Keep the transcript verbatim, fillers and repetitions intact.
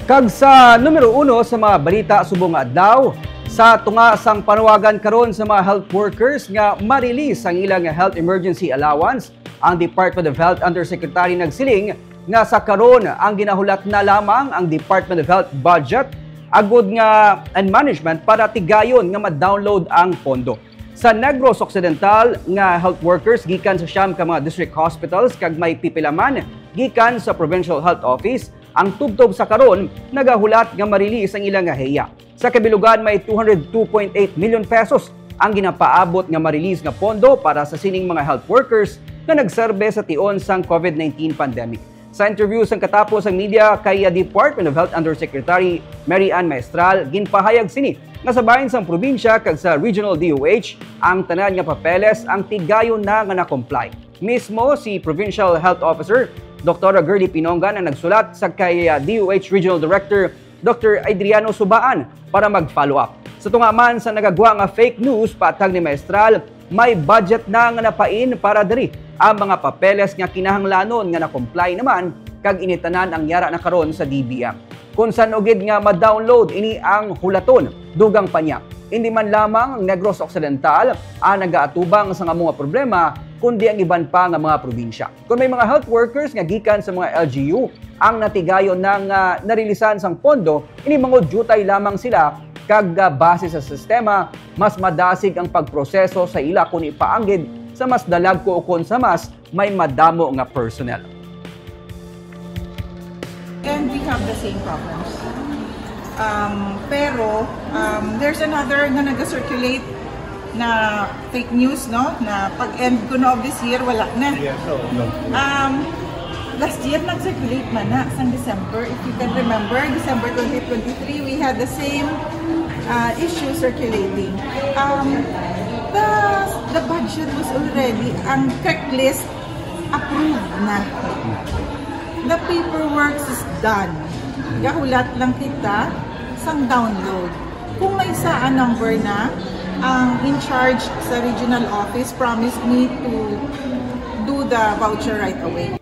Kag sa numero uno sa mga balita subong nga adlaw, sa tunga sang panawagan karon sa mga health workers nga ma-release ang ilang health emergency allowance, ang Department of Health Undersecretary nagsiling nga sa karon ang ginahulat na lamang ang Department of Health budget agud nga and management para tigayon nga ma-download ang pondo. Sa Negros Occidental nga health workers gikan sa siyam ka mga district hospitals kag may pipila man gikan sa Provincial Health Office ang tubtob sa karon nagahulat nga ma-release ang ilang nga heya. Sa kabilugan, may two hundred two point eight million pesos ang ginapaabot nga ma-release nga pondo para sa sining mga health workers nga nagserbe sa tion sang COVID nineteen pandemic. Sa interview sang katapos ang media kay Department of Health Undersecretary Mary Ann Maestral, ginpahayag sini nga sa bahin sang probinsya kag sa Regional D O H, ang tanan nga papeles ang tigayon na nga na-comply. Mismo si Provincial Health Officer Doktora Gerly Pinongan ang nagsulat sa kay, ah, D O H Regional Director Doktor Adriano Subaan para mag-follow up. Sa tunga man sa nagagwa nga fake news, patag ni Maestral, may budget na nga napain para diri ang mga papeles nga kinahanglanon nga na-comply naman kag ini tanan ang yara na karon sa D B M. Kung san-o gid nga ma-download ini ang hulaton, dugang pa niya. Hindi man lamang ang Negros Occidental ang nagaatubang sa nga mga problema, kundi ang iban pa nga mga probinsya. Kung may mga health workers nga gikan sa mga L G U ang natigayon na nga narilisan sang pondo, ini mangod diutay lamang sila kag, ah, base sa sistema, mas madasig ang pagproseso sa ila kun ipaanggid sa mas dalagko ukon sa mas may madamo nga personnel. And we have the same problems. Um, pero, um, there's another na nag-circulate na fake news, no? Na pag-end ko na of this year, wala na. Yes, so, no. Um, last year, nag-circulate man na sang December. If you can remember, December twenty twenty-three, we had the same uh, issue circulating. Um, the, the budget was already, ang checklist approved na. The paperwork is done. Gahulat lang kita sang download. Kung may sa a number na, ang in charge sa regional office promised me to do the voucher right away.